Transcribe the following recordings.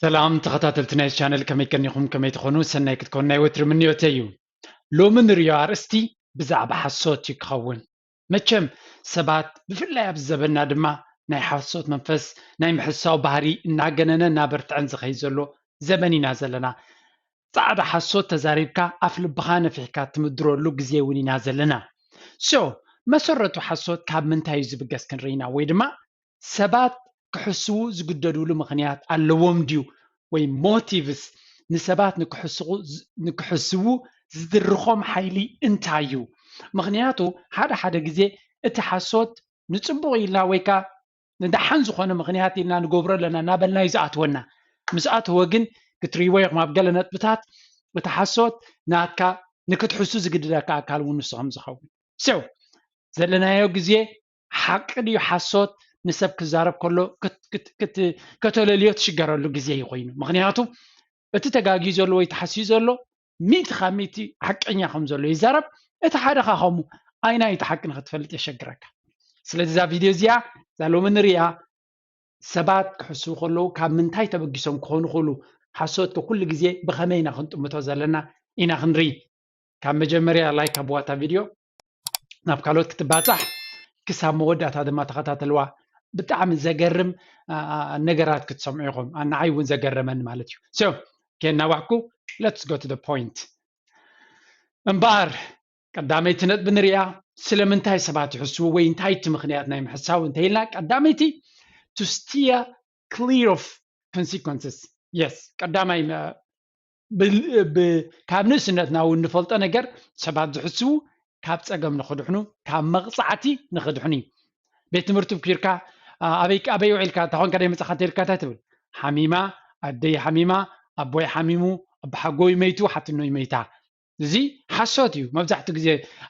ሰላም ተኸታተልቲ ናይ ቻነል፣ ከመይ ቀኒኹም? ከመይ ትኾኑ? ሰናይ ክትኮኑ ናይ ወትሪ ምንዮተይ እዩ። ሎሚ ንሪኦ ኣርእስቲ ብዛዕባ ሓሶት እዩ ክኸውን። መቸም ሰባት ብፍላይ ኣብዚ ዘበንና ድማ ናይ ሓሶት መንፈስ ናይ ምሕሳው ባህሪ እናገነነ እናበርትዐን ዝኸይድ ዘሎ ዘበን ኢና ዘለና። ጻዕዳ ሓሶት ተዛሪብካ ኣፍ ልብኻ ነፊሕካ ትምድረሉ ግዜ እውን ኢና ዘለና። So መሰረቱ ሓሶት ካብ ምንታይ እዩ ዝብገስ ክንርኢና ወይ ድማ ሰባት ክሕስዉ ዝግደድሉ ምኽንያት ኣለዎም ድዩ? ወይ ሞቲቭስ ንሰባት ንክሕስዉ ዝድርኾም ሓይሊ እንታይ እዩ? ምኽንያቱ ሓደ ሓደ ግዜ እቲ ሓሶት ንጽቡቕ ኢልና ወይ ከኣ ንደሓን ዝኾነ ምኽንያት ኢልና ንገብሮ ኣለና እናበልና እዩ ዝኣትወና። ምስ ኣተወ ግን ክትርእይዎ ኢኹም ኣብ ገለ ነጥብታት እቲ ሓሶት ናትካ ንክትሕሱ ዝግድደካ ኣካል እውን ንሱ ከም ዝኸውን። So ዘለናዮ ግዜ ሓቂ ድዩ ሓሶት ንሰብ ክዛረብ ከሎ ከተለልዮ ትሽገረሉ ግዜ እዩ ኮይኑ። ምኽንያቱ እቲ ተጋግዩ ዘሎ ወይ ተሓስዩ ዘሎ ሚእቲ ካብ ሚእቲ ሓቀኛ ከም ዘሎ ይዛረብ፣ እቲ ሓደ ኻ ከምኡ ኣይናይ እቲ ሓቂ ንክትፈልጥ የሸግረካ። ስለዚ እዛ ቪድዮ እዚኣ እዛ ሎሚ ንሪኣ ሰባት ክሕስቡ ከለዉ ካብ ምንታይ ተበጊሶም ክኾኑ ክእሉ፣ ሓሶት ኩሉ ግዜ ብኸመይ ኢና ክንጥምቶ ዘለና ኢና ክንርኢ። ካብ መጀመርያ ላይክ ኣብዋ እታ ቪድዮ ናብ ካልኦት ክትባፃሕ ክሳብ መወዳእታ ድማ ተኸታተልዋ። ብጣዕሚ ዘገርም ነገራት ክትሰምዑ ኢኹም። ንዓይ እውን ዘገረመኒ ማለት እዩ። So ከየናዋሕኩ let's go to the point። እምበኣር ቀዳመይቲ ነጥቢ ንሪኣ፣ ስለምንታይ ሰባት ይሕስዉ ወይ እንታይ እቲ ምኽንያት ናይ ምሕሳው እንተኢልና፣ ቀዳመይቲ to steer clear of consequences። Yes ቀዳማይ ካብ ንእስነትና እውን ንፈልጦ ነገር ሰባት ዝሕስዉ ካብ ፀገም ንክድሕኑ ካብ መቕፃዕቲ ንክድሕኑ እዩ። ቤት ትምህርቲ ኪድካ ኣበይ ኣበይ ውዒልካ እንተኾንካ ደይ መፃኻ እንተኢልካ እንታይ ትብል? ሓሚማ፣ ኣደይ ሓሚማ፣ ኣቦይ ሓሚሙ፣ ኣቦሓጎይ መይቱ፣ ሓትኖይ መይታ። እዚ ሓሶት እዩ። መብዛሕትኡ ግዜ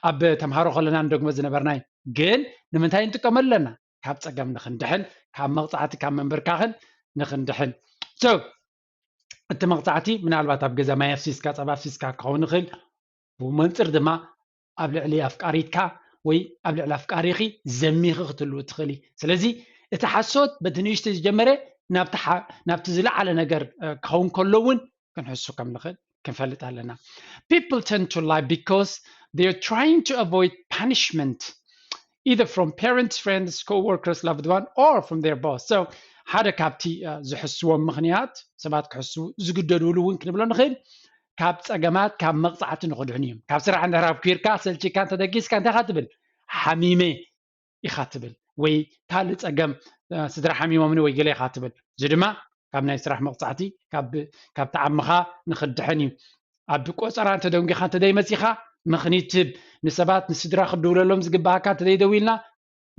ኣብ ተምሃሮ ከለና ንደግሞ ዝነበርናይ ግን ንምንታይ ንጥቀመሉ ኣለና? ካብ ፀገም ንክንድሕን ካብ መቕፃዕቲ ካብ መንበርካኽን ንክንድሕን። So እቲ መቕፃዕቲ ምናልባት ኣብ ገዛ ማይ ኣፍሲስካ ፀባ ኣፍሲስካ ክኸውን ይኽእል። ብመንፅር ድማ ኣብ ልዕሊ ኣፍቃሪትካ ወይ ኣብ ልዕሊ ኣፍቃሪኺ ዘሚኺ ክትህልው ትኽእሊ። ስለዚ እቲ ሓሶት በቲ ንእሽተይ ዝጀመረ ናብቲ ዝለዓለ ነገር ክኸውን ከሎ እውን ክንሕሱ ከም ንኽእል ክንፈልጥ ኣለና። People tend to lie because they are trying to avoid punishment either from parents, friends, co-workers, loved one or from their boss. So ሓደ ካብቲ ዝሕስዎም ምኽንያት ሰባት ክሕስቡ ዝግደድሉ እውን ክንብሎ ንኽእል ካብ ፀገማት ካብ መቕፃዕቲ ንኽድሕኑ እዮም። ካብ ስራሕ እንድሕር ኣብ ኪርካ ሰልቺካ እንተደጊስካ እንታይ ኢኻ ትብል? ሓሚመ ኢኻ ትብል ወይ ካልእ ፀገም ስድራ ሓሚሞምኒ ወይ ገለ ኢኻ ትብል። እዚ ድማ ካብ ናይ ስራሕ መቕፃዕቲ ካብ ዓምኻ ንኽድሕን እዩ። ኣብ ቆፀራ እንተደንጊኻ እንተደይመፂኻ ምኽኒት ትህብ። ንሰባት ንስድራ ክድውለሎም ዝግባኣካ እንተደይደዊልና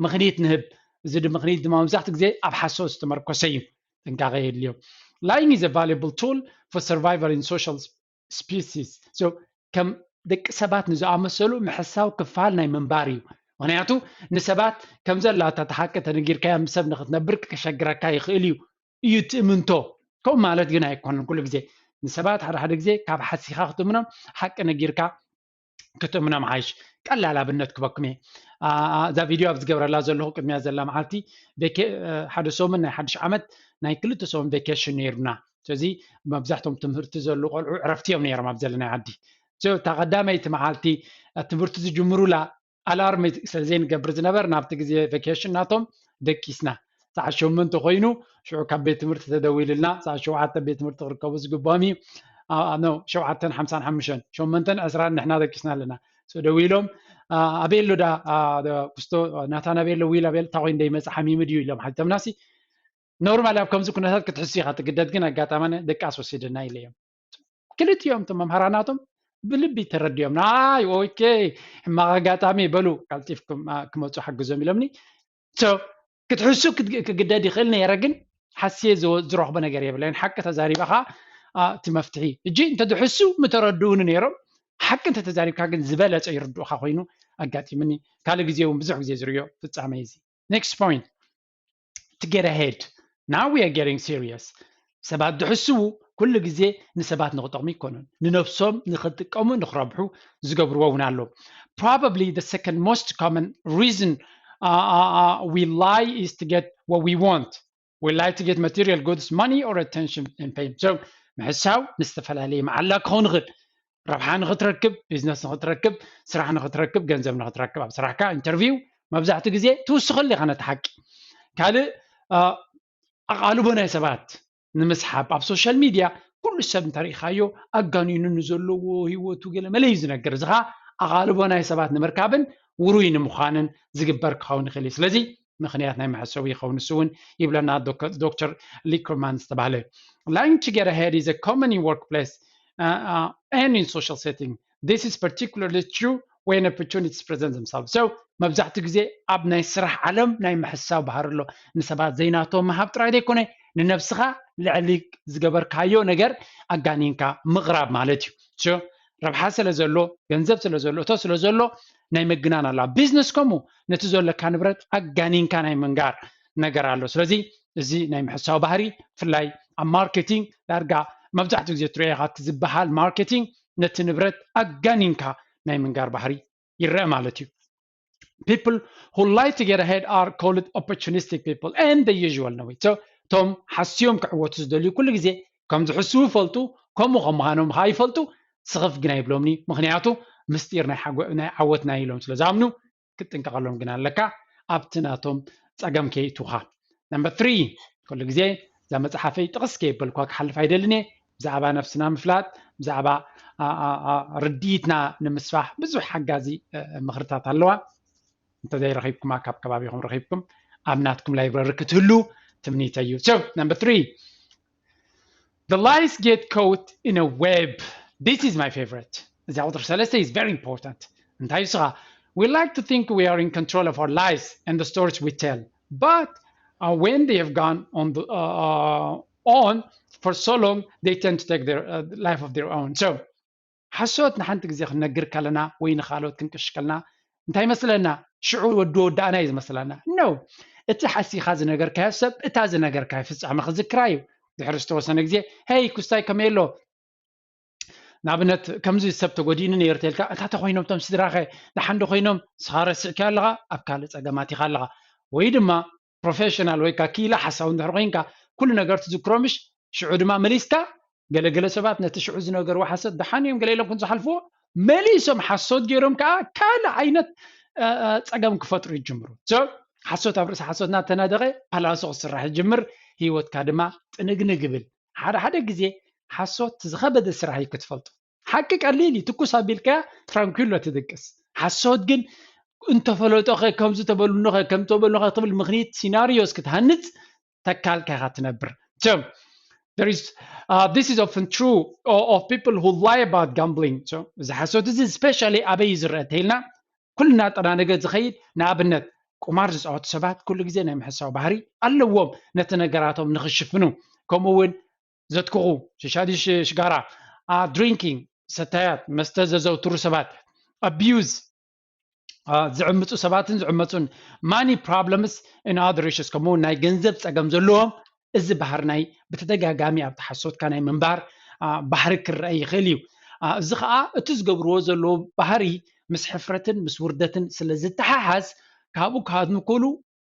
ምኽኒት ንህብ። እዚ ምኽኒት ድማ መብዛሕትኡ ግዜ ኣብ ሓሶት ዝተመርኮሰ እዩ። ጥንቃቐ የድልዮ። Lying is a valuable tool for survival in social species። So ከም ደቂ ሰባት ንዝኣመሰሉ ምሕሳው ክፋል ናይ ምንባር እዩ። ምኽንያቱ ንሰባት ከም ዘላታ ተሓቂ ተነጊርካዮም ሰብ ንክትነብር ክሸግረካ ይኽእል እዩ እዩ ትእምንቶ። ከምኡ ማለት ግን ኣይኮነን። ኩሉ ግዜ ንሰባት ሓደ ሓደ ግዜ ካብ ሓሲኻ ክትእምኖም ሓቂ ነጊርካ ክትእምኖም ሓይሽ። ቀላል ኣብነት ክበኩም እየ። እዛ ቪድዮ ኣብ ዝገብረላ ዘለኹ ቅድሚያ ዘላ መዓልቲ ሓደ ሰሙን ናይ ሓድሽ ዓመት ናይ ክልተ ሰሙን ቬኬሽን ነይሩና። ስለዚ መብዛሕቶም ትምህርቲ ዘሉ ቆልዑ ዕረፍቲ እዮም ነይሮም ኣብ ዘለናይ ዓዲ። እታ ቀዳመይቲ መዓልቲ ትምህርቲ ዝጅምሩላ ኣላርም ስለ ዘይንገብር ዝነበር ናብቲ ግዜ ቬኬሽን ናቶም ደቂስና። ሰዓት ሸሞንተ ኮይኑ ሽዑ ካብ ቤት ትምህርቲ ተደዊሉልና ሰዓት ሸውዓተ ቤት ትምህርቲ ክርከቡ ዝግባኦም እዩ። ሸውዓተን ሓምሳን ሓሙሽተን ሸሞንተን ዕስራን ንሕና ደቂስና ኣለና። ደዊሎም ኣበይ ኣሎ ዳ ኩስቶ ናታን ኣበይ ኣሎ ዊል ኣበይ ኣሎ እንታይ ኮይኑ ደይመፅእ ሓሚሙ ድዩ ኢሎም ሓቲቶምናሲ ኖርማል ኣብ ከምዚ ኩነታት ክትሕሱ ኢኻ ትግደድ ግን ኣጋጣሚ ደቃስ ወሲድና ኢለ እዮም። ክልቲኦም እቶም መምሃራናቶም ብልቢ ተረዲኦም ናይ ኦኬ ሕማቕ ኣጋጣሚ በሉ ቀልጢፍኩም ክመፁ ሓግዞም ኢሎምኒ። ክትሕሱ ክግደድ ይኽእል ነይረ ግን ሓስየ ዝረኽቦ ነገር የብለይን። ሓቂ ተዛሪበኻ እቲ መፍትሒ እጂ እንተድሕሱ ምተረድኡኒ ነይሮም። ሓቂ እንተተዛሪብካ ግን ዝበለፀ ይርድኡኻ ኮይኑ ኣጋጢምኒ። ካልእ ግዜ እውን ብዙሕ ግዜ ዝርዮ ፍፃመ እዚ። Next point to get ahead. Now we are getting serious. ሰባት ዝሕስዉ ኩሉ ግዜ ንሰባት ንክጠቕሙ ይኮኑን ንነብሶም ንክጥቀሙ ንክረብሑ ዝገብርዎ እውን ኣሎ። Probably the second most common reason uh, uh, we lie is to get what we want. We like to get material goods, money, or attention and fame. So ምሕሳው ንዝተፈላለየ መዓላ ክኸውን ይኽእል። ረብሓ ንኽትረክብ፣ ቢዝነስ ንኽትረክብ፣ ስራሕ ንኽትረክብ፣ ገንዘብ ንኽትረክብ፣ ኣብ ስራሕካ ኢንተርቪው መብዛሕትኡ ግዜ ትውስኸሉ ኢኻ ነቲ ሓቂ። ካልእ ኣቓልቦ ናይ ሰባት ንምስሓብ ኣብ ሶሻል ሚድያ ኩሉ ሰብ እንተሪኢኻዮ ኣጋኒኑ ንዘለዎ ህይወቱ ገለ መለ እዩ ዝነግር። እዚ ኸዓ ኣቓልቦ ናይ ሰባት ንምርካብን ውሩይ ንምዃንን ዝግበር ክኸውን ይኽእል እዩ። ስለዚ ምኽንያት ናይ መሐሰዊ ይኸውን። ንሱ እውን ይብለና ዶክተር ሊከርማን ዝተባህለ። Lying to get ahead is a common in workplace and in social setting. This is particularly true when opportunities present themselves. So መብዛሕትኡ ግዜ ኣብ ናይ ስራሕ ዓለም ናይ ምሕሳው ባህሪ ኣሎ። ንሰባት ዘይናቶም ምሃብ ጥራይ ዘይኮነ ንነብስኻ ልዕሊ ዝገበርካዮ ነገር ኣጋኒንካ ምቕራብ ማለት እዩ። ረብሓ ስለ ዘሎ፣ ገንዘብ ስለ ዘሎ፣ እቶ ስለ ዘሎ ናይ ምግናን ኣሎ። ኣብ ቢዝነስ ከምኡ ነቲ ዘለካ ንብረት ኣጋኒንካ ናይ ምንጋር ነገር ኣሎ። ስለዚ እዚ ናይ ምሕሳው ባህሪ ብፍላይ ኣብ ማርኬቲንግ ዳርጋ መብዛሕትኡ ግዜ ትሪኦ ኢኻ። እቲ ዝበሃል ማርኬቲንግ ነቲ ንብረት ኣጋኒንካ ናይ ምንጋር ባህሪ ይረአ ማለት እዩ። People who like to get ahead are called opportunistic people and they usually know it. So እቶም ሓስዮም ክዕወቱ ዝደልዩ ኩሉ ግዜ ከም ዝሕስቡ ይፈልጡ፣ ከምኡ ከም ምዃኖም ከዓ ይፈልጡ። ስኽፍ ግን ኣይብሎምኒ፣ ምክንያቱ ምስጢር ናይ ዓወትና ኢሎም ስለ ዝኣምኑ። ክትጥንቀቐሎም ግን ኣለካ፣ ኣብቲ ናቶም ጸገም ከይእትውኻ። ነምበር ትሪ፣ ኩሉ ግዜ እዛ መጽሓፈይ ጥቕስ ከየበልኳ ክሓልፍ ኣይደልን እየ። ብዛዕባ ነፍስና ምፍላጥ፣ ብዛዕባ ርድኢትና ንምስፋሕ ብዙሕ ሓጋዚ ምኽርታት ኣለዋ። እንተዘይረኺብኩማ ካብ ከባቢኹም ረኺብኩም ኣብ ናትኩም ላይብረሪ ክትህሉ ትምኒተይ እዩ። So number three, the lies get caught in a web. This is my favorite. እዚኣ ቁፅሪ ሰለስተ is very important. እንታይ ንስኻ? We like to think we are in control of our lies and the stories we tell, but uh, when they have gone on the, uh, on for so long, they tend to take their uh, life of their own. So ሓሶት ንሓንቲ ግዜ ክንነግር ከለና ወይ ንኻልኦት ክንቅሽ ከለና እንታይ ይመስለና? ሽዑ ወዲ ወዳእና እዩ ዝመስለና። No፣ እቲ ሓሲኻ ዝነገርካዮ ሰብ እታ ዝነገርካዮ ፍጻመ ክዝክራ እዩ። ድሕሪ ዝተወሰነ ግዜ፣ ሄይ ኩስታይ ከመይ ኣሎ? ንኣብነት ከምዚ ሰብ ተጎዲእኒ ነይሩ ተልካ፣ እታ ተኮይኖም እቶም ስድራኸ ደሓን ዶ ኮይኖም? ንስኻ ረሲዕካዮ ኣለኻ፣ ኣብ ካልእ ጸገማት ኢኻ ኣለኻ። ወይ ድማ ፕሮፌሽናል ወይ ከዓ ክኢላ ሓሳዊ እንድሕር ኮይንካ ኩሉ ነገር ትዝክሮ ምሽ? ሽዑ ድማ መሊስካ ገለገለ ሰባት ነቲ ሽዑ ዝነገርዎ ሓሶት ደሓን እዮም ገለ ኢሎም ዝሓልፍዎ፣ መሊሶም ሓሶት ገይሮም ከዓ ካልእ ዓይነት ጸገም ክፈጥሩ ይጅምሩ። ሓሶት ኣብ ርእሲ ሓሶት እናተናደቐ ፓላሶ ክስራሕ ይጅምር፣ ህይወትካ ድማ ጥንግንግ ይብል። ሓደ ሓደ ግዜ ሓሶት ዝኸበደ ስራሕ እዩ ክትፈልጦ። ሓቂ ቀሊል እዩ፣ ትኩስ ኣቢልካያ ትራንኩሎ ትድቅስ። ሓሶት ግን እንተፈለጦኸ ከምዚ ተበሉኖኸ ከምተበሉኸ ትብል ምኽኒት ሲናሪዮስ ክትሃንፅ ተካልካ ኢኻ ትነብር። So there is uh, this is often true of people who lie about gambling. So እዚ ሓሶት እዚ especially ኣበይ እዩ ዝረአ ተይልና ኩልና ጠናነገ ዝኸይድ። ንኣብነት ቁማር ዝፃወቱ ሰባት ኩሉ ግዜ ናይ ምሕሳው ባህሪ ኣለዎም ነቲ ነገራቶም ንክሽፍኑ። ከምኡ እውን ዘትክኹ ሽሻዲ ሽጋራ፣ ድሪንኪንግ፣ ሰታያት መስተ ዘዘውትሩ ሰባት፣ ኣቢዩዝ ዝዕምፁ ሰባትን ዝዕመፁን፣ ማኒ ፕሮብለምስ ን ኣደር ኢሹስ፣ ከምኡ ናይ ገንዘብ ፀገም ዘለዎም፣ እዚ ባህሪ ናይ ብተደጋጋሚ ኣብ ተሓሶትካ ናይ ምንባር ባህሪ ክረአ ይኽእል እዩ። እዚ ከዓ እቲ ዝገብርዎ ዘለዉ ባህሪ ምስ ሕፍረትን ምስ ውርደትን ስለ ዝተሓሓዝ ካብኡ ክሃድሙ ክብሉ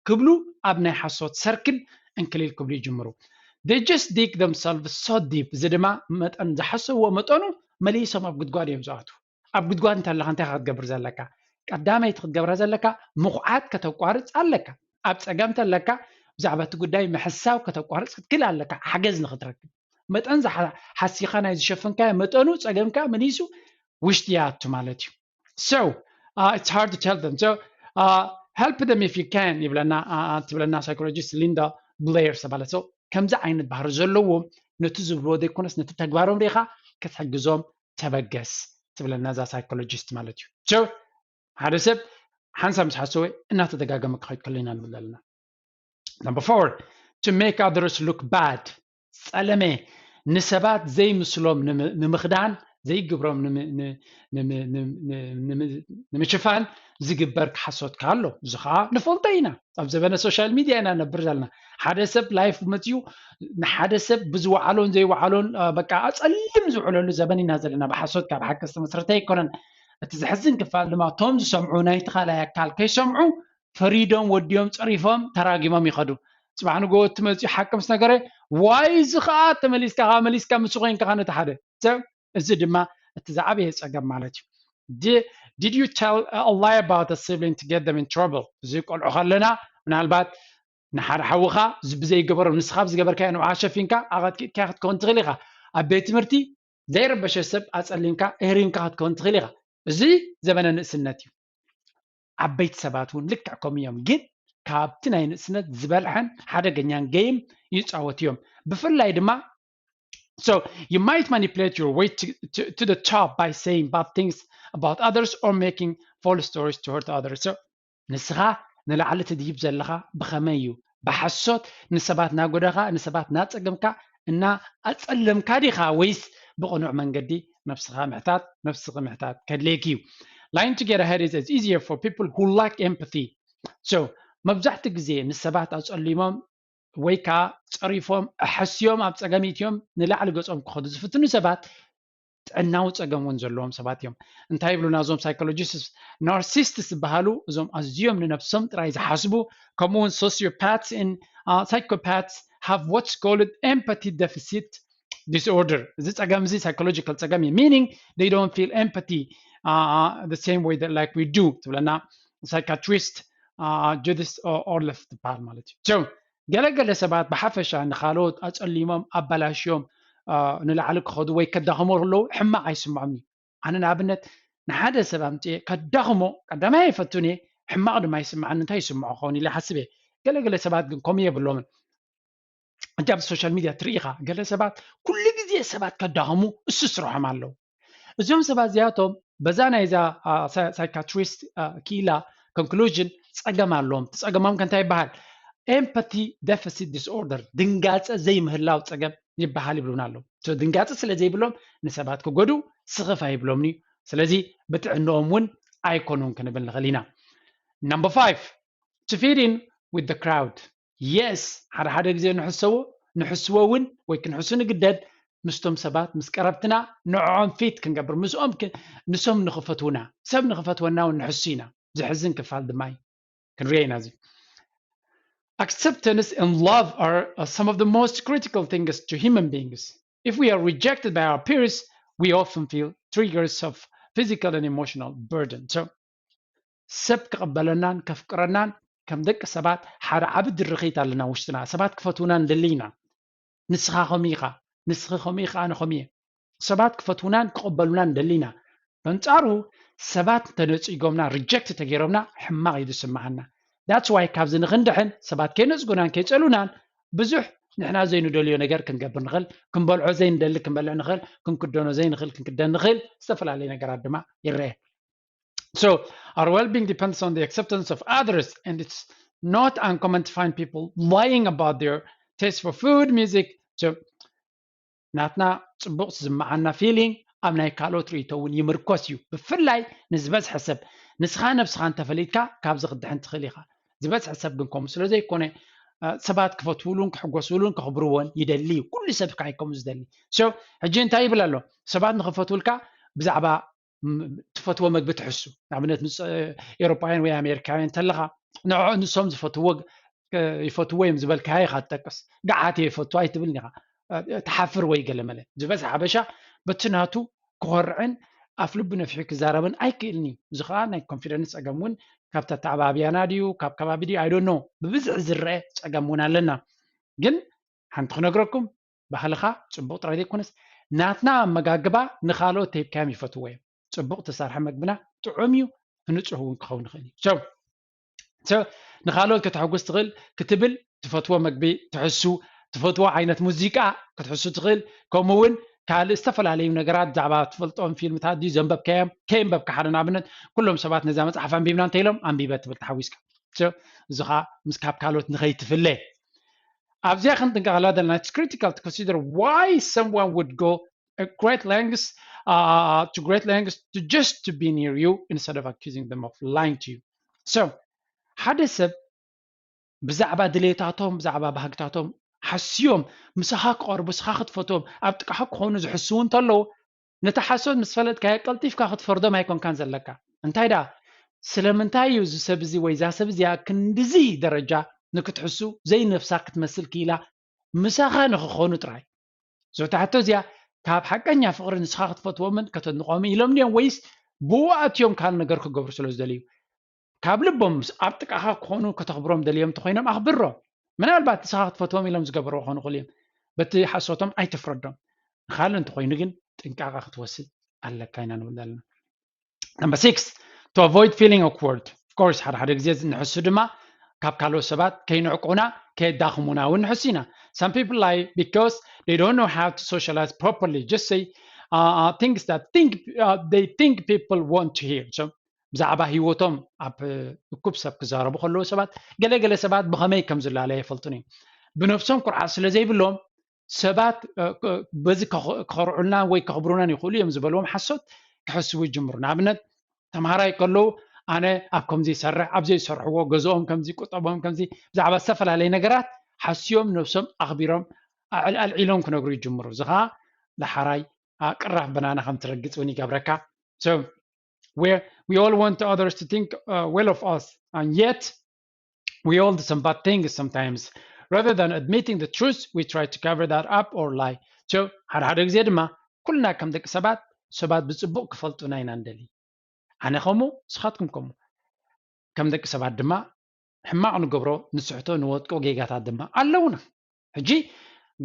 ክብሉ ኣብ ናይ ሓሶት ሰርክል እንክሊል ክብሉ ይጅምሩ። They just dig themselves so deep። እዚ ድማ መጠን ዝሓሰብዎ መጠኑ መሊሶም ኣብ ጉድጓድ እዮም ዝኣትዉ። ኣብ ጉድጓድ እንተለኻ እንታይ ክትገብር ዘለካ? ቀዳመይቲ ክትገብራ ዘለካ ምኹዓት ከተቋርፅ ኣለካ። ኣብ ፀገም እንተለካ ብዛዕባ እቲ ጉዳይ ምሕሳው ከተቋርፅ ክትክእል ኣለካ፣ ሓገዝ ንክትረክብ። መጠን ሓሲኻ ናይ ዝሸፈንካዮ መጠኑ ፀገምካ መሊሱ ውሽጢ ይኣቱ ማለት እዩ። So uh, it's hard to tell them. So uh, help them if you can ይብለና ትብለና ሳይኮሎጂስት ሊንዳ ብሌር ዝተባለት ሰው። ከምዚ ዓይነት ባህሪ ዘለዎም ነቲ ዝብልዎ ዘይኮነስ ነቲ ተግባሮም ሪኢኻ ክትሕግዞም ተበገስ ትብለና እዛ ሳይኮሎጂስት ማለት እዩ። So ሓደ ሰብ ሓንሳብ ምስ ሓሰወ እናተደጋገመ ክኸይድ ከሎ ኢና ንብል ዘለና። Number four, to make others look bad. ጸለመ ንሰባት ዘይምስሎም ንምኽዳን ዘይግብሮም ንምሽፋን ዝግበር ክሓሶትካ ኣሎ። እዚ ከዓ ንፈልጦ ኢና፣ ኣብ ዘበነ ሶሻል ሚድያ ኢና ነብር ዘለና። ሓደ ሰብ ላይፍ መፅኡ ንሓደ ሰብ ብዝወዓሎን ዘይወዓሎን በቃ ኣፀልም ዝውዕለሉ ዘበን ኢና ዘለና። ብሓሶት ካብ ሓቂ ዝተመስረተ ኣይኮነን። እቲ ዘሕዝን ክፋል ድማ እቶም ዝሰምዑ ናይቲ ካልኣይ ኣካል ከይሰምዑ ፈሪዶም ወዲኦም ፀሪፎም ተራጊሞም ይኸዱ። ጽባሕ ንግሆ እቲ መጺኡ ሓቂ ምስ ነገረ ዋይ እዚ ከዓ ተመሊስካ ከዓ መሊስካ ምስ ኮይንካ ነቲ ሓደ ሰብ እዚ ድማ እቲ ዝዓበየ ፀገም ማለት እዩ። Di- did you tell a lie about a sibling to get them in trouble? እዚ ቆልዑ ከለና ምናልባት ንሓደ ሓውኻ እዚ ብዘይገበሮ ንስኻ ብዝገበርካዮ ንብዓ ሸፊንካ ኣቐጥቂጥካ ክትከውን ትኽእል ኢኻ። ኣብ ቤት ትምህርቲ ዘይረበሸ ሰብ ኣፀሊምካ እህሪምካ ክትከውን ትኽእል ኢኻ። እዚ ዘበነ ንእስነት እዩ። ዓበይቲ ሰባት እውን ልክዕ ከምኡ እዮም፣ ግን ካብቲ ናይ ንእስነት ዝበልሐን ሓደገኛን ገይም ይፃወቱ እዮም። ብፍላይ ድማ So you might manipulate your way to, to, to the top by saying bad things about others or making false stories to hurt others. So ንስኻ ንላዕሊ ትድይብ ዘለኻ ብኸመይ እዩ? ብሓሶት ንሰባት ናጎዳኻ፣ ንሰባት ናፀገምካ እና ኣፀለምካ ዲኻ ወይስ ብቕኑዕ መንገዲ ነብስኻ ምሕታት፣ ነብስኺ ምሕታት ከድልየኪ እዩ። Lying to get ahead is as easier for people who lack empathy. So መብዛሕትኡ ግዜ ንሰባት ኣፀሊሞም ወይ ከዓ ፀሪፎም ኣሐስዮም ኣብ ፀገም ኢትዮም ንላዕሊ ገፆም ክኸዱ ዝፍትኑ ሰባት ጥዕናዊ ፀገም እውን ዘለዎም ሰባት እዮም። እንታይ ይብሉና እዞም ሳይኮሎጂስት? ናርሲስት ዝበሃሉ እዞም ኣዝዮም ንነብሶም ጥራይ ዝሓስቡ ከምኡውን sociopaths and psychopaths have what's called empathy deficit disorder። እዚ ፀገም እዚ ሳይኮሎጂካል ፀገም እዩ። Meaning they don't feel empathy the same way that like we do ትብለና ሳይካትሪስት ጁዲስ ኦርለፍ ትበሃል ማለት እዩ። ገለገለ ሰባት ብሓፈሻ ንኻልኦት ኣፀሊሞም ኣበላሽዮም ንላዕሊ ክኸዱ ወይ ከዳኽሞ ከለዉ ሕማቕ ኣይስምዖም እዩ። ኣነ ንኣብነት ንሓደ ሰብ ኣምፅኤ ከዳኽሞ ቀዳማይ ኣይፈቱን እየ፣ ሕማቕ ድማ ይስምዓኒ፣ እንታይ ይስምዖ ክኸውን ኢለ ይሓስብ እየ። ገለገለ ሰባት ግን ከምኡ የብሎምን። ሕጂ ኣብ ሶሻል ሚድያ ትርኢ ኢኻ፣ ገለ ሰባት ኩሉ ግዜ ሰባት ከዳኽሙ እሱ ስርሖም ኣለዉ። እዞም ሰባት እዚኣቶም በዛ ናይዛ ሳይካትሪስት ክኢላ ኮንክሉዥን ፀገም ኣለዎም። እቲ ፀገሞም ከ እንታይ ይበሃል? Empathy deficit disorder፣ ድንጋፀ ዘይምህላው ፀገም ይበሃል ይብሉና ኣለዉ። ድንጋፀ ስለ ዘይብሎም ንሰባት ክጎድኡ ስኽፍ ኣይብሎምን እዩ። ስለዚ ብጥዕንኦም እውን ኣይኮኑን ክንብል ንኽእል ኢና። Number five, to fit in with the crowd. Yes፣ ሓደ ሓደ ግዜ ንሕሰዎ ንሕስዎ እውን ወይ ክንሕሱ ንግደድ ምስቶም ሰባት ምስ ቀረብትና ንዕኦም ፊት ክንገብር ምስኦም ንሶም ንኽፈትውና ሰብ ንኽፈትወና እውን ንሕሱ ኢና። ዘሕዝን ክፋል ድማ እዩ። ክንሪኦ ኢና እዚ። Acceptance and love are some of the most critical things to human beings. If we are rejected by our peers, we often feel triggers of physical and emotional burden. So ሰብ ክቕበለናን ከፍቅረናን ከም ደቂ ሰባት ሓደ ዓቢ ድርኺት ኣለና ውሽጥና። ሰባት ክፈትውና ንደሊ ኢና። ንስኻ ከምኡ ኢኻ፣ ንስኺ ከምኡ ኢኻ፣ ኣነ ከምኡ እየ። ሰባት ክፈትውናን ክቕበሉናን ንደሊ ኢና። በንጻሩ ሰባት እንተነጺጎምና፣ ሪጀክት ተገይሮምና ሕማቕ እዩ ዝስምዓና። That's why ካብዚ ንኽንድሕን ሰባት ከይነጽጉናን ከይጸሉናን ብዙሕ ንሕና ዘይንደልዮ ነገር ክንገብር ንኽእል፣ ክንበልዖ ዘይንደሊ ክንበልዕ ንኽእል፣ ክንክደኖ ዘይንኽእል ክንክደን ንኽእል፣ ዝተፈላለዩ ነገራት ድማ ይረአ። So our well-being depends on the acceptance of others, and it's not uncommon to find people lying about their taste for food, music. So ናትና ፅቡቕ ዝስምዓና ፊሊንግ ኣብ ናይ ካልኦት ርእይቶ እውን ይምርኮስ እዩ። ብፍላይ ንዝበዝሐ ሰብ ንስኻ ነብስኻ እንተፈሊጥካ ካብዚ ክድሕን ትኽእል ኢኻ። ዝበዝሐ ሰብ ግን ከምኡ ስለ ዘይኮነ ሰባት ክፈትውሉን ክሕጎስሉን ከኽብርዎን ይደሊ እዩ። ኩሉ ሰብ ከዓ ከምኡ ዝደሊ። So ሕጂ እንታይ ይብል ኣሎ? ሰባት ንኽፈትውልካ ብዛዕባ ትፈትዎ መግቢ ትሕሱ። ንኣብነት ምስ ኤውሮጳውያን ወይ ኣሜሪካውያን እንተለኻ ንዕኦም ንሶም ዝፈትዎ ይፈትዎ እዮም ዝበልካዮ ኢኻ ትጠቅስ። ገዓት እየ ይፈቱ ኣይትብልን ኢኻ። ትሓፍር ወይ ገለ መለ። ዝበዝሐ ሓበሻ በቲ ናቱ ክኾርዕን ኣፍ ልቡ ነፊሑ ክዛረብን ኣይክእልን እዩ። እዚ ከዓ ናይ ኮንፊደንስ ፀገም እውን ካብ ተተዓባብያና ድዩ ካብ ከባቢ ድዩ I don't know። ብብዝሒ ዝረአ ፀገም እውን ኣለና። ግን ሓንቲ ክነግረኩም ባህልኻ ፅቡቕ ጥራይ ዘይኮነስ ናትና ኣመጋግባ ንኻልኦት ተሂብካዮም ይፈትዎ እዮም። ፅቡቕ ተሰርሐ መግብና ጥዑም እዩ፣ ንፁህ እውን ክኸውን ይኽእል እዩ። So ንኻልኦት ከተሐጉስ ትኽእል ክትብል ትፈትዎ መግቢ ትሕሱ፣ ትፈትዎ ዓይነት ሙዚቃ ክትሕሱ ትኽእል። ከምኡ እውን ካልእ ዝተፈላለዩ ነገራት ብዛዕባ ትፈልጦም ፊልምታት ድዩ ዘንበብካዮም ከየንበብካ ሓደ ንኣብነት ኩሎም ሰባት ነዛ መፅሓፍ ኣንቢብና እንተኢሎም ኣንቢበ ትብል ተሓጒስካ። እዚ ከዓ ምስ ካብ ካልኦት ንኸይትፍለ ኣብዚኣ ክንጥንቀቐላ ዘለና it's critical to consider why someone would go a great lengths uh, to great lengths to just to be near you instead of accusing them of lying to you. So ሓደ ሰብ ብዛዕባ ድሌታቶም ብዛዕባ ባህግታቶም ሓስዮም ምሳኻ ክቐርቡ ስኻ ክትፈትዎም ኣብ ጥቃኻ ክኾኑ ዝሕስዉ እንተለዉ ነቲ ሓሶት ምስ ፈለጥካዮ ቀልጢፍካ ክትፈርዶም ኣይኮንካን ዘለካ። እንታይ ደኣ ስለምንታይ እዩ እዚ ሰብ እዚ ወይ እዛ ሰብ እዚኣ ክንድዚ ደረጃ ንክትሕሱ ዘይነፍሳ ክትመስል ክኢላ ምሳኻ ንክኾኑ ጥራይ። እዞ ታሕቶ እዚኣ ካብ ሓቀኛ ፍቕሪ ንስኻ ክትፈትዎምን ከተድንቖምን ኢሎም ድዮም ወይስ ብኡ ኣትዮም ካልእ ነገር ክገብሩ ስለ ዝደልዩ? ካብ ልቦም ኣብ ጥቃኻ ክኾኑ ከተኽብሮም ደልዮም እንተኾይኖም ኣኽብሮም። ምናልባት ንስኻ ክትፈትዎም ኢሎም ዝገበርዎ ክኾኑ ይኽእሉ እዮም። በቲ ሓሶቶም ኣይትፍረዶም። ንኻልእ እንተኾይኑ ግን ጥንቃቐ ክትወስድ ኣለካ ኢና ንብል ዘለና። Number six, to avoid feeling awkward. Of course ሓደ ሓደ ግዜ ንሕሱ ድማ ካብ ካልኦት ሰባት ከይንዕቁና ከየዳኽሙና እውን ንሕሱ ኢና። Some people lie because they don't know how to socialize properly. Just say uh, uh, things that think uh, they think people want to hear. So ብዛዕባ ህይወቶም ኣብ እኩብ ሰብ ክዛረቡ ከለዉ ሰባት ገለገለ ሰባት ብኸመይ ከም ዝላለዩ ኣይፈልጡን እዮም። ብነብሶም ኩርዓት ስለ ዘይብሎም ሰባት በዚ ክኸርዑልና ወይ ከኽብሩናን ይኽእሉ እዮም ዝበልዎም ሓሶት ክሕስቡ ይጅምሩ። ንኣብነት ተምሃራይ ከለዉ ኣነ ኣብ ከምዚ ይሰርሕ፣ ኣብ ዘይሰርሕዎ ገዝኦም ከምዚ፣ ቁጠቦም ከምዚ፣ ብዛዕባ ዝተፈላለየ ነገራት ሓስዮም ነብሶም ኣኽቢሮም ኣልዒሎም ክነግሩ ይጅምሩ። እዚ ኸዓ ዳሕራይ ቅራፍ በናና ከም ትረግፅ እውን ይገብረካ። So where we all want others to think uh, well of us, and yet we all do some bad things sometimes. Rather than admitting the truth, we try to cover that up or lie. So ሓደ ሓደ ግዜ ድማ ኩልና ከም ደቂ ሰባት ሰባት ብፅቡቕ ክፈልጡና ኢና ንደሊ። ኣነ ከምኡ፣ ንስኻትኩም ከምኡ። ከም ደቂ ሰባት ድማ ሕማቕ ንገብሮ ንስሕቶ ንወድቆ ጌጋታት ድማ ኣለውና። ሕጂ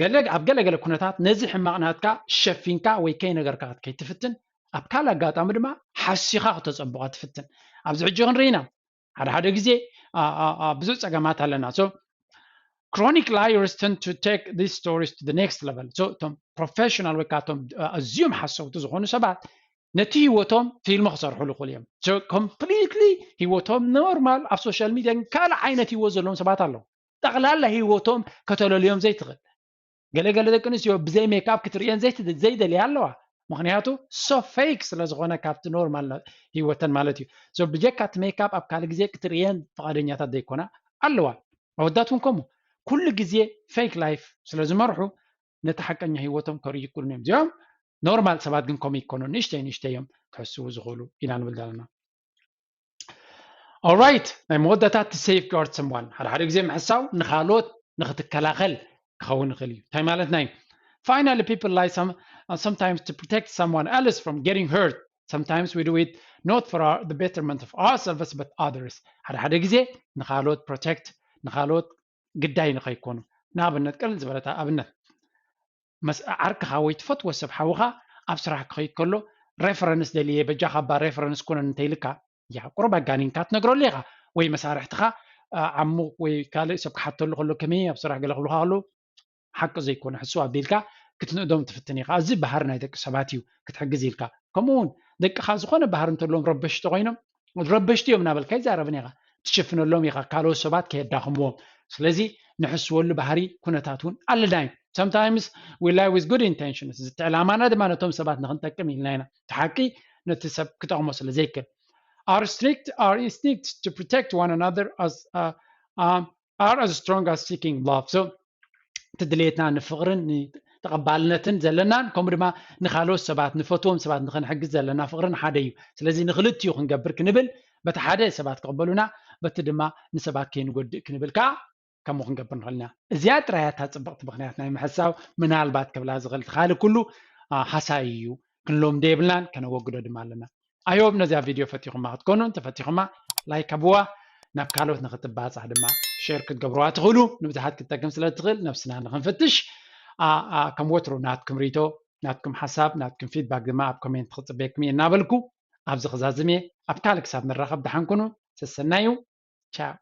ገለ ኣብ ገለገለ ኩነታት ነዚ ሕማቕ ናትካ ሸፊንካ ወይ ከይነገርካ ከይትፍትን ኣብ ካልእ ኣጋጣሚ ድማ ሓሲኻ ክተጸብቖ ትፍትን። ኣብዚ ሕጂ ክንርኢ ኢና ሓደ ሓደ ግዜ ብዙሕ ጸገማት ኣለና። So chronic liars tend to take these stories to the next level. So እቶም ፕሮፌሽናል ወይ ከዓ እቶም ኣዝዮም ሓሰውቲ ዝኾኑ ሰባት ነቲ ህይወቶም ፊልም ክሰርሕሉ ይኽእሉ እዮም። So completely ህይወቶም ኖርማል ኣብ ሶሻል ሚድያ ግን ካልእ ዓይነት ህይወት ዘለዎም ሰባት ኣለዉ። ጠቕላላ ህይወቶም ከተለልዮም ዘይትኽእል። ገለገለ ደቂ ኣንስትዮ ብዘይ ሜክኣፕ ክትርእየን ዘይደልያ ኣለዋ። ምኽንያቱ so fake ስለ ዝኾነ ካብቲ ኖርማል ህይወተን ማለት እዩ። So ብጀካ እቲ ሜክኣፕ ኣብ ካልእ ግዜ ክትርእየን ፍቓደኛታት ዘይኮና ኣለዋ። ኣወዳት እውን ከምኡ ኩሉ ግዜ ፌክ ላይፍ ስለ ዝመርሑ ነቲ ሓቀኛ ህይወቶም ከርእዩ ይክእሉን እዮም። እዚኦም ኖርማል ሰባት ግን ከምኡ ይኮኑ፣ ንእሽተይ ንእሽተይ እዮም ክሕስቡ ዝኽእሉ ኢና ንብል ዘለና። Alright፣ ናይ መወዳእታ to safeguard someone ሓደ ሓደ ግዜ ምሕሳው ንኻልኦት ንክትከላኸል ክኸውን ይኽእል እዩ። እንታይ ማለት ናይ finally people lie some, uh, sometimes to protect someone else from getting hurt. Sometimes we do it not for our, the betterment of ourselves but others. ሓደ ሓደ ግዜ ንኻልኦት ፕሮቴክት ንኻልኦት ግዳይ ንኸይኮኑ። ንኣብነት ቀልል ዝበለታ ኣብነት ዓርክኻ ወይ ትፈትዎ ሰብ ሓውኻ ኣብ ስራሕ ክኸይድ ከሎ ሬፈረንስ ደልየ በጃኻ እባ ሬፈረንስ ኩነን እንተይልካ ያ ቁሩብ ኣጋኒንካ ትነግረሉ ኢኻ። ወይ መሳርሕትኻ ዓሙ ወይ ካልእ ሰብ ክሓተሉ ከሎ ከመይ ኣብ ስራሕ ገለ ክብሉኻ ከለዉ ሓቂ ዘይኮነ ሕስው ኣቢልካ ክትንእዶም ትፍትን ኢኻ። እዚ ባህሪ ናይ ደቂ ሰባት እዩ ክትሕግዝ ኢልካ። ከምኡ እውን ደቅኻ ዝኾነ ባህሪ እንተለዎም ረበሽቲ ኮይኖም ረበሽቲ እዮም እናበልካ ይዛረብን ኢኻ ትሽፍነሎም ኢኻ ካልኦት ሰባት ከየዳኽምዎም። ስለዚ ንሕስወሉ ባህሪ ኩነታት እውን ኣለና እዩ። Sometimes we lie with good intentions። እቲ ዕላማና ድማ ነቶም ሰባት ንክንጠቅም ኢልና ኢና። እቲ ሓቂ ነቲ ሰብ ክጠቕሞ ስለ ዘይክእል። Our instinct, our instinct to protect one another as uh, um, are as strong as seeking love. So እቲ ድሌትና ንፍቕርን ንተቐባልነትን ዘለናን ከምኡ ድማ ንካልኦት ሰባት ንፈትዎም ሰባት ንክንሕግዝ ዘለና ፍቕርን ሓደ እዩ። ስለዚ ንክልቲኡ ክንገብር ክንብል በቲ ሓደ ሰባት ክቕበሉና በቲ ድማ ንሰባት ከይንጎድእ ክንብል ከዓ ከምኡ ክንገብር ንኽእል ኢና። እዚኣ ጥራይ እታ ፅብቕቲ ምኽንያት ናይ ምሕሳው ምናልባት ክብላ ዝኽእል እቲ ካልእ ኩሉ ሃሳይ እዩ። ክንሎምዶ የብልናን ከነወግዶ ድማ ኣለና። I hope ነዚኣ ቪድዮ ፈቲኹማ ክትኮኑ እንተፈቲኹማ ላይክ ኣብዋ ናብ ካልኦት ንክትባፃሕ ድማ ሼር ክትገብርዋ ትኽእሉ ንብዙሓት ክትጠቅም ስለ ትኽእል ነብስና ንክንፍትሽ ከም ወትሩ ናትኩም ሪቶ ናትኩም ሓሳብ ናትኩም ፊድባክ ድማ ኣብ ኮሜንት ክፅበየኩም እየ እናበልኩ ኣብዚ ክዛዝም እየ ኣብ ካልእ ክሳብ ንራኸብ ደሓን ኩኑ ሰሰናዩ ቻው